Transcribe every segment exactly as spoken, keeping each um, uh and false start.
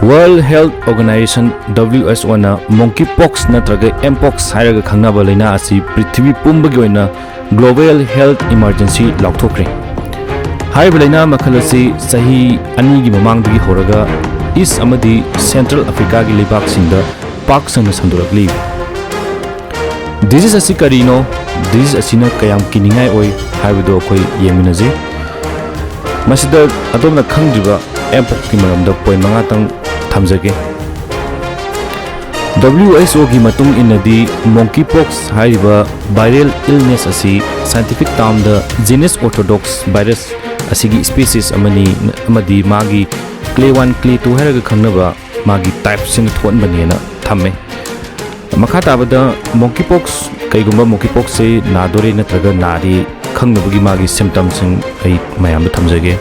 World Health Organization, W H O ꯅ monkeypox ꯅꯠꯇ꯭ꯔꯒ mpox ꯍꯥꯏꯔꯒ ꯈꯪꯅꯕ ꯂꯩꯅꯥ ꯑꯁꯤ ꯄ꯭ꯔꯤꯊꯤꯕꯤ ꯄꯨꯝꯕꯒꯤ ꯑꯣꯏꯅ global health emergency ꯂꯥꯎꯊꯣꯛꯈ꯭ꯔꯦ꯫ ꯍꯥꯏꯔꯤꯕ ꯂꯩꯅꯥ ꯃꯈꯜ ꯑꯁꯤ ꯆꯍꯤ ꯑꯅꯤꯒꯤ ꯃꯃꯥꯡꯗꯒꯤ ꯍꯧꯔꯒ East ꯑꯃꯗꯤ Central Africa ꯒꯤ ꯂꯩꯕꯥꯛꯁꯤꯡꯗ ꯄꯥꯛ ꯁꯟꯅ ꯁꯟꯗꯣꯔꯛꯂꯤ꯫ Disease ꯑꯁꯤ ꯀꯔꯤꯅꯣ, disease ꯑꯁꯤꯅ ꯀꯌꯥꯝ ꯀꯤꯅꯤꯡꯉꯥꯏ ꯑꯣꯏ ꯍꯥꯏꯕꯗꯨ ꯑꯩꯈꯣꯏ ꯌꯦꯡꯃꯤꯟꯅꯁꯤ꯫ ꯃꯁꯤꯗ ꯑꯗꯣꯝꯅ ꯈꯪꯗ꯭ꯔꯤꯕ mpox ꯀꯤ ꯃꯔꯝꯗ point ꯃꯉꯥꯇꯪ ꯊꯝꯖꯒꯦ꯫ W H O ꯒꯤ ꯃꯇꯨꯡ ꯏꯟꯅꯗꯤ, monkeypox ꯍꯥꯏꯔꯤꯕ viral illness ꯑꯁꯤ scientific term ꯗ genus Orthodox virus ꯑꯁꯤꯒꯤ species ꯑꯃꯅꯤ, ꯑꯃꯗꯤ ꯃꯥꯒꯤ clade one, clade two ꯍꯥꯏꯔꯒ ꯈꯪꯅꯕ ꯃꯥꯒꯤ type ꯁꯤꯅ ꯊꯣꯛꯍꯟꯕꯅꯦꯅ ꯊꯝꯃꯦ꯫ ꯃꯈꯥ ꯇꯥꯕꯗ, monkeypox, ꯀꯩꯒꯨꯝꯕ monkeypox ꯁꯦ ꯅꯥꯗꯣꯔꯦ ꯅꯠꯇ꯭ꯔꯒ ꯅꯥꯔꯦ ꯈꯪꯅꯕꯒꯤ ꯃꯥꯒꯤ symptom ꯁꯤꯡ ꯑꯩ ꯃꯌꯥꯝꯗ ꯊꯝꯖꯒꯦ꯫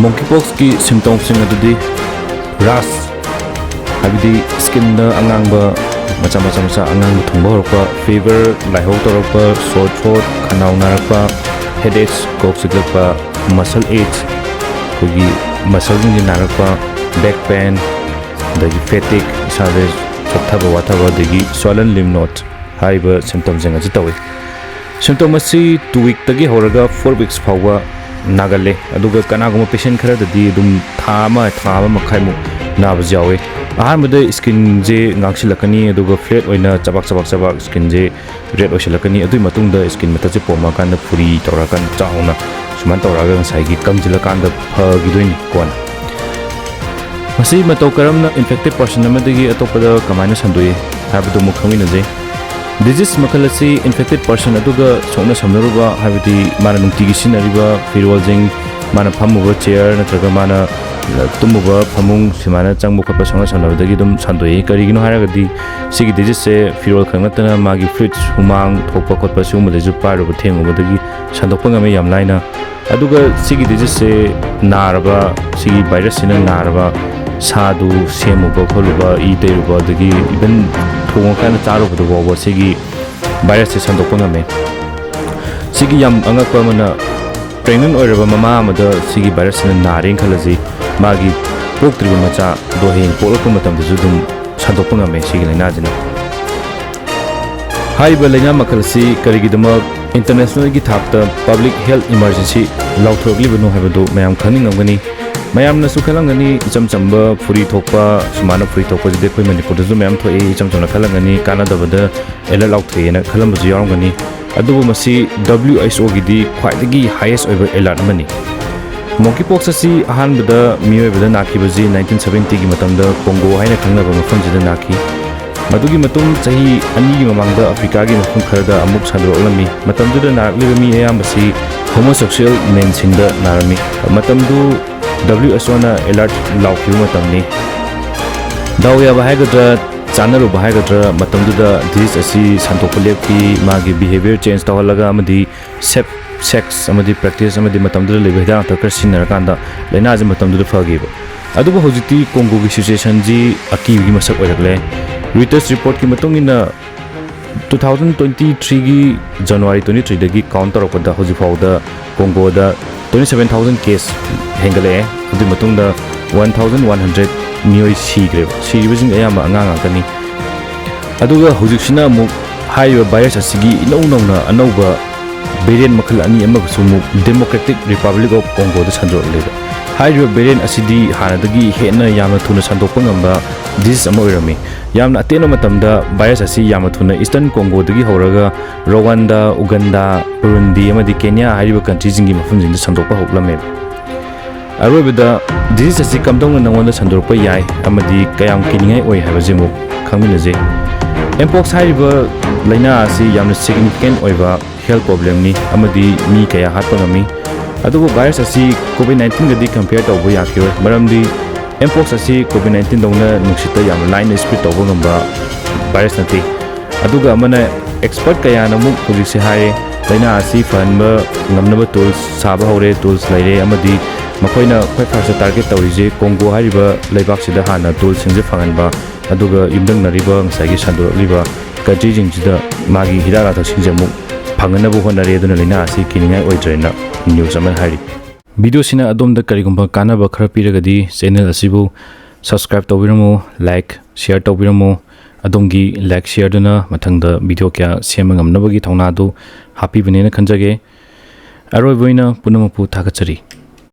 Monkeypox ꯀꯤ symptom ꯁꯤꯡ ꯑꯗꯨꯗꯤ rash, ꯍꯥꯏꯕꯗꯤ skin ꯗ ꯑꯉꯥꯡꯕ ꯃꯆꯥ ꯃꯆꯥ ꯃꯆꯥ ꯑꯉꯥꯡꯕ ꯊꯨꯡꯕ ꯍꯧꯔꯛꯄ, fever, ꯂꯥꯏꯍꯧ ꯇꯧꯔꯛꯄ, sore throat, ꯈꯅꯥꯎ ꯅꯥꯔꯛꯄ, headache, ꯀꯣꯛ ꯆꯤꯛꯂꯛꯄ, muscle ache, ꯑꯩꯈꯣꯏꯒꯤ muscle ꯁꯤꯡꯁꯦ ꯅꯥꯔꯛꯄ, back pain, ꯑꯗꯒꯤ fatigue, ꯏꯁꯥꯗ ꯆꯣꯛꯊꯕ ꯋꯥꯊꯕ, ꯑꯗꯒꯤ swollen lymph node ꯍꯥꯏꯔꯤꯕ symptom ꯁꯤꯡ ꯑꯁꯤ ꯇꯧꯏ꯫ Symptom ꯑꯁꯤ two week ꯇꯒꯤ ꯍꯧꯔꯒ four weeks ꯐꯥꯎꯕ ꯅꯥꯒꯜꯂꯦ, ꯑꯗꯨꯒ ꯀꯅꯥꯒꯨꯝꯕ patient ꯈꯔꯗꯗꯤ ꯑꯗꯨꯝ ꯊꯥ ꯑꯃ, ꯊꯥ ꯑꯃ ꯃꯈꯥꯏꯃꯨꯛ ꯅꯥꯕꯁꯨ ꯌꯥꯎꯋꯤ꯫ ꯑꯍꯥꯟꯕꯗ skin ꯁꯦ ꯉꯥꯡꯁꯤꯜꯂꯛꯀꯅꯤ, ꯑꯗꯨꯒ flat ꯑꯣꯏꯅ ꯆꯕꯥꯛ ꯆꯕꯥꯛ ꯆꯕꯥꯛ skin ꯁꯦ red ꯑꯣꯏꯁꯤꯜꯂꯛꯀꯅꯤ꯫ ꯑꯗꯨꯒꯤ ꯃꯇꯨꯡꯗ skin ꯃꯊꯛꯁꯦ ꯄꯣꯝꯃꯛꯑꯀꯥꯟꯗ ꯐꯨꯔꯤ ꯇꯧꯔꯀꯥꯟꯗ ꯆꯥꯎꯅ ꯁꯨꯃꯥꯏꯅ ꯇꯧꯔꯛꯑꯒ ꯉꯁꯥꯏꯒꯤ ꯀꯪꯁꯤꯜꯂꯀꯥꯟꯗ ꯐꯈꯤꯗꯣꯏꯅꯤ ꯀꯣꯟꯅ꯫ ꯃꯁꯤ ꯃꯇꯧ ꯀꯔꯝꯅ infected person ꯑꯃꯗꯒꯤ ꯑꯇꯣꯞꯄꯗ ꯀꯃꯥꯏꯅ ꯁꯟꯗꯣꯛꯏ ꯍꯥꯏꯕꯗꯨ ꯑꯃꯨꯛ ꯈꯪꯃꯤꯟꯅꯁꯤ꯫ Disease ꯃꯈꯜ ꯑꯁꯤ infected person ꯑꯗꯨꯒ ꯁꯣꯛꯅ ꯁꯝꯅꯔꯨꯕ, ꯍꯥꯏꯕꯗꯤ ꯃꯥꯅ ꯅꯨꯡꯇꯤꯒꯤ ꯁꯤꯖꯤꯟꯅꯔꯤꯕ ꯐꯤꯔꯣꯜꯁꯤꯡ, ꯃꯥꯅ ꯐꯝꯃꯨꯕ chair ꯅꯠꯇ꯭ꯔꯒ ꯃꯥꯅ ꯇꯨꯝꯃꯨꯕ ꯐꯃꯨꯡ, ꯁꯨꯃꯥꯏꯅ ꯆꯪꯕ ꯈꯣꯠꯄ, ꯁꯣꯛꯅ ꯁꯝꯅꯕꯗꯒꯤ ꯑꯗꯨꯝ ꯁꯟꯗꯣꯛꯏ꯫ ꯀꯔꯤꯒꯤꯅꯣ ꯍꯥꯏꯔꯒꯗꯤ ꯁꯤꯒꯤ disease ꯁꯦ ꯐꯤꯔꯣꯜ ꯈꯛ ꯅꯠꯇꯅ ꯃꯥꯒꯤ fluids, ꯍꯨꯃꯥꯡ ꯊꯣꯛꯄ ꯈꯣꯠꯄ, ꯁꯤꯒꯨꯝꯕꯗꯩꯁꯨ ꯄꯥꯏꯔꯨꯕ ꯊꯦꯡꯉꯨꯕꯗꯒꯤ ꯁꯟꯗꯣꯛꯄ ꯉꯝꯃꯤ ꯌꯥꯝ ꯂꯥꯏꯅ꯫ ꯑꯗꯨꯒ ꯁꯤꯒꯤ disease ꯁꯦ ꯅꯥꯔꯕ, ꯁꯤꯒꯤ virus ꯁꯤꯅ ꯅꯥꯔꯕ ꯁꯥꯗꯨ ꯁꯦꯝꯃꯨꯕ ꯈꯣꯠꯂꯨꯕ, ꯏ ꯇꯩꯔꯨꯕ, ꯑꯗꯒꯤ even ꯊꯣꯡꯉꯀꯥꯟꯗ ꯆꯥꯔꯨꯕꯗ ꯐꯥꯎꯕ ꯁꯤꯒꯤ virus ꯁꯦ ꯁꯟꯗꯣꯛꯄ ꯉꯝꯃꯦ꯫ ꯁꯤꯒꯤ ꯌꯥꯝ ꯑꯉꯛꯄ ꯑꯃꯅ, pregnant ꯑꯣꯏꯔꯕ ꯃꯃꯥ ꯑꯃꯗ ꯁꯤꯒꯤ virus ꯁꯤꯅ ꯅꯥꯔꯦꯅ ꯈꯜꯂꯁꯤ, ꯃꯥꯒꯤ ꯄꯣꯛꯇ꯭ꯔꯤꯕ ꯃꯆꯥꯗꯣ ꯍꯌꯦꯡ ꯄꯣꯛꯂꯛꯄ ꯃꯇꯝꯗꯁꯨ ꯑꯗꯨꯝ ꯁꯟꯗꯣꯛꯄ ꯉꯝꯃꯦ ꯁꯤꯒꯤ ꯂꯥꯏꯅꯥꯁꯤꯅ꯫ ꯍꯥꯏꯔꯤꯕ ꯂꯥꯏꯅꯥ ꯃꯈꯜ ꯑꯁꯤ ꯀꯔꯤꯒꯤꯗꯃꯛ internationalꯒꯤ ꯊꯥꯛꯇ public health emergency ꯂꯥꯎꯊꯣꯔꯛꯂꯤꯕꯅꯣ ꯍꯥꯏꯕꯗꯨ ꯃꯌꯥꯝ ꯈꯪꯅꯤꯡꯉꯝꯒꯅꯤ꯫ ꯃꯌꯥꯝꯅꯁꯨ ꯈꯜꯂꯝꯒꯅꯤ, ꯏꯆꯝ ꯆꯝꯕ ꯐꯨꯔꯤ ꯊꯣꯛꯄ, ꯁꯨꯃꯥꯏꯅ ꯐꯨꯔꯤ ꯊꯣꯛꯄꯁꯤꯗꯤ ꯑꯩꯈꯣꯏ ꯃꯅꯤꯄꯨꯔꯗꯁꯨ ꯃꯌꯥꯝ ꯊꯣꯛꯏ, ꯏꯆꯝ ꯆꯝꯅ ꯈꯜꯂꯝꯒꯅꯤ, ꯀꯥꯟꯅꯗꯕꯗ alert ꯂꯥꯎꯊꯣꯛꯑꯦꯅ ꯈꯜꯂꯝꯕꯁꯨ ꯌꯥꯎꯔꯝꯒꯅꯤ꯫ ꯑꯗꯨꯕꯨ ꯃꯁꯤ W H Oꯒꯤꯗꯤ ꯈ꯭ꯋꯥꯏꯗꯒꯤ highest ꯑꯣꯏꯕ alert ꯑꯃꯅꯤ꯫ Monkeypox ꯑꯁꯤ ꯑꯍꯥꯟꯕꯗ ꯃꯤꯑꯣꯏꯕꯗ ꯅꯥꯈꯤꯕꯁꯤ nineteen seventyꯒꯤ ꯃꯇꯝꯗ ꯀꯣꯡꯒꯣ ꯍꯥꯏꯅ ꯈꯪꯅꯕ ꯃꯐꯝꯁꯤꯗ ꯅꯥꯈꯤ꯫ ꯃꯗꯨꯒꯤ ꯃꯇꯨꯡ ꯆꯍꯤ ꯑꯅꯤꯒꯤ ꯃꯃꯥꯡꯗ ꯑꯐ꯭ꯔꯤꯀꯥꯒꯤ ꯃꯐꯝ ꯈꯔꯗ ꯑꯃꯨꯛ ꯁꯟꯗꯣꯔꯛꯂꯝꯃꯤ꯫ ꯃꯇꯝꯗꯨꯗ ꯅꯥꯔꯛꯂꯤꯕ ꯃꯤ ꯑꯌꯥꯝꯕꯁꯤ homosexual menꯁꯤꯡꯗ ꯅꯥꯔꯝꯃꯤ꯫ ꯃꯇꯝꯗꯨ W H Oꯅ alert ꯂꯥꯎꯈꯤꯕ ꯃꯇꯝꯅꯤ꯫ ꯗꯥꯎ ꯌꯥꯕ ꯍꯥꯏꯒꯗ꯭ꯔꯥ, ꯆꯥꯟꯅꯔꯨꯕ ꯍꯥꯏꯒꯗ꯭ꯔꯥ, ꯃꯇꯝꯗꯨꯗ disease ꯑꯁꯤ ꯁꯟꯗꯣꯛꯄ ꯂꯦꯞꯈꯤ, ꯃꯥꯒꯤ behaviour change ꯇꯧꯍꯜꯂꯒ ꯑꯃꯗꯤ safe sex ꯑꯃꯗꯤ practice ꯑꯃꯗꯤ ꯃꯇꯝꯗꯨꯗ ꯂꯩꯕ ꯍꯤꯗꯥꯛ ꯂꯥꯡꯊꯛ ꯈꯔ ꯁꯤꯖꯤꯟꯅꯔꯀꯥꯟꯗ ꯂꯥꯏꯅꯥꯁꯤ ꯃꯇꯝꯗꯨꯗ ꯐꯈꯤꯕ꯫ ꯑꯗꯨꯕꯨ ꯍꯧꯖꯤꯛꯇꯤ ꯀꯣꯡꯒꯣꯒꯤ situationꯁꯤ ꯑꯀꯤꯕꯒꯤ ꯃꯁꯛ ꯑꯣꯏꯔꯛꯂꯦ꯫ Reuters reportꯀꯤ ꯃꯇꯨꯡ ꯏꯟꯅ, two thousand twenty threeꯒꯤ January twenty threeꯗꯒꯤ count ꯇꯧꯔꯛꯄꯗ ꯍꯧꯖꯤꯛ ꯐꯥꯎꯗ ꯀꯣꯡꯒꯣꯗ twenty seven thousand case ꯍꯦꯟꯒꯠꯂꯛꯑꯦ꯫ ꯑꯗꯨꯒꯤ ꯃꯇꯨꯡꯗ one thousand one hundred ꯃꯤꯑꯣꯏ ꯁꯤꯈ꯭ꯔꯦꯕ꯫ ꯁꯤꯔꯤꯕꯁꯤꯡ ꯑꯌꯥꯝꯕ ꯑꯉꯥꯡ ꯉꯥꯛꯇꯅꯤ꯫ ꯑꯗꯨꯒ ꯍꯧꯖꯤꯛꯁꯤꯅ ꯑꯃꯨꯛ ꯍꯥꯏꯔꯤꯕ virus ꯑꯁꯤꯒꯤ ꯏꯅꯧ ꯅꯧꯅ ꯑꯅꯧꯕ variant ꯃꯈꯜ ꯑꯅꯤ ꯑꯃꯒꯁꯨ ꯑꯃꯨꯛ Democratic Republic of Congoꯗ ꯁꯟꯗꯣꯔꯛꯂꯦꯕ꯫ ꯍꯥꯏꯔꯤꯕ variant ꯑꯁꯤꯗꯤ ꯍꯥꯟꯅꯗꯒꯤ ꯍꯦꯟꯅ ꯌꯥꯝꯅ ꯊꯨꯅ ꯁꯟꯗꯣꯛꯄ ꯉꯝꯕ disease ꯑꯃ ꯑꯣꯏꯔꯝꯃꯤ꯫ ꯌꯥꯝꯅ ꯑꯇꯦꯟꯕ ꯃꯇꯝꯗ virus ꯑꯁꯤ ꯌꯥꯝꯅ ꯊꯨꯅ Eastern Congoꯗꯒꯤ ꯍꯧꯔꯒ Rwanda, Uganda, Burundi ꯑꯃꯗꯤ Kenya ꯍꯥꯏꯔꯤꯕ countryꯁꯤꯡꯒꯤ ꯃꯐꯝꯁꯤꯡꯗ ꯁꯟꯗꯣꯛꯄ ꯍꯧꯔꯛꯂꯝꯃꯦꯕ꯫ ꯑꯔꯣꯏꯕꯗ, disease ꯑꯁꯤ ꯀꯝꯗꯧꯅ ꯅꯉꯣꯟꯗ ꯁꯟꯗꯣꯔꯛꯄ ꯌꯥꯏ ꯑꯃꯗꯤ ꯀꯌꯥꯝ ꯀꯤꯅꯤꯡꯉꯥꯏ ꯑꯣꯏ ꯍꯥꯏꯕꯁꯤ ꯑꯃꯨꯛ ꯈꯪꯃꯤꯟꯅꯁꯤ꯫ Mpox ꯍꯥꯏꯔꯤꯕ ꯂꯥꯏꯅꯥ ꯑꯁꯤ ꯌꯥꯝꯅ significant ꯑꯣꯏꯕ health problemꯅꯤ ꯑꯃꯗꯤ ꯃꯤ ꯀꯌꯥ ꯍꯥꯠꯄ ꯉꯝꯃꯤ꯫ ꯑꯗꯨꯕꯨ virus ꯑꯁꯤ COVID nineteenꯒꯗꯤ compare ꯇꯧꯕ ꯌꯥꯈꯤꯔꯣꯏ, ꯃꯔꯝꯗꯤ Mpox ꯑꯁꯤ COVID nineteenꯗꯧꯅ ꯅꯨꯡꯁꯤꯠꯇ ꯌꯥꯝꯅ ꯂꯥꯏꯅ spread ꯇꯧꯕ ꯉꯝꯕ virus ꯅꯠꯇꯦ꯫ ꯑꯗꯨꯒ ꯑꯃꯅ, expert ꯀꯌꯥꯅ ꯑꯃꯨꯛ ꯍꯧꯖꯤꯛꯁꯦ ꯍꯥꯏꯔꯦ, ꯂꯥꯏꯅꯥ ꯑꯁꯤ ꯐꯍꯟꯕ ꯉꯝꯅꯕ tools ꯁꯥꯕ ꯍꯧꯔꯦ, tools ꯂꯩꯔꯦ, ꯑꯃꯗꯤ ꯃꯈꯣꯏꯅ ꯈ꯭ꯋꯥꯏ firstꯇ target ꯇꯧꯔꯤꯁꯦ ꯀꯣꯡꯒꯣ ꯍꯥꯏꯔꯤꯕ ꯂꯩꯕꯥꯛꯁꯤꯗ ꯍꯥꯟꯅ toolꯁꯤꯡꯁꯦ ꯐꯪꯍꯟꯕ, ꯑꯗꯨꯒ ꯌꯨꯝꯊꯪꯅꯔꯤꯕ ꯉꯁꯥꯏꯒꯤ ꯁꯟꯗꯣꯔꯛꯂꯤꯕ countryꯁꯤꯡꯁꯤꯗ ꯃꯥꯒꯤ ꯍꯤꯗꯥꯛ ꯂꯥꯡꯊꯛꯁꯤꯡꯁꯦ ꯑꯃꯨꯛ ꯐꯪꯅꯅꯕ ꯍꯣꯠꯅꯔꯦ꯫ ꯑꯗꯨꯅ ꯂꯥꯏꯅꯥ ꯑꯁꯤ ꯀꯤꯅꯤꯡꯉꯥꯏ ꯑꯣꯏꯗ꯭ꯔꯦꯅ news ꯑꯃꯅ ꯍꯥꯏꯔꯤ꯫ ꯚꯤꯗꯤꯑꯣꯁꯤꯅ ꯑꯗꯣꯝꯗ ꯀꯔꯤꯒꯨꯝꯕ ꯀꯥꯟꯅꯕ ꯈꯔ ꯄꯤꯔꯒꯗꯤ ꯆꯦꯅꯦꯜ ꯑꯁꯤꯕꯨ ꯁꯕꯁꯀ꯭ꯔꯥꯏꯕ ꯇꯧꯕꯤꯔꯝꯃꯨ, ꯂꯥꯏꯛ, ꯁꯤꯌꯔ ꯇꯧꯕꯤꯔꯝꯃꯨ꯫ ꯑꯗꯣꯝꯒꯤ ꯂꯥꯏꯛ ꯁꯤꯌꯔꯗꯨꯅ ꯃꯊꯪꯗ ꯚꯤꯗꯤꯑꯣ ꯀꯌꯥ ꯁꯦꯝꯕ ꯉꯝꯅꯕꯒꯤ ꯊꯧꯅꯥꯗꯨ ꯍꯥꯞꯄꯤꯕꯅꯦꯅ ꯈꯟꯖꯒꯦ꯫ ꯑꯔꯣꯏꯕ ꯑꯣꯏꯅ ꯄꯨꯝꯅꯃꯛꯄꯨ ꯊꯥꯒꯠꯆꯔꯤ꯫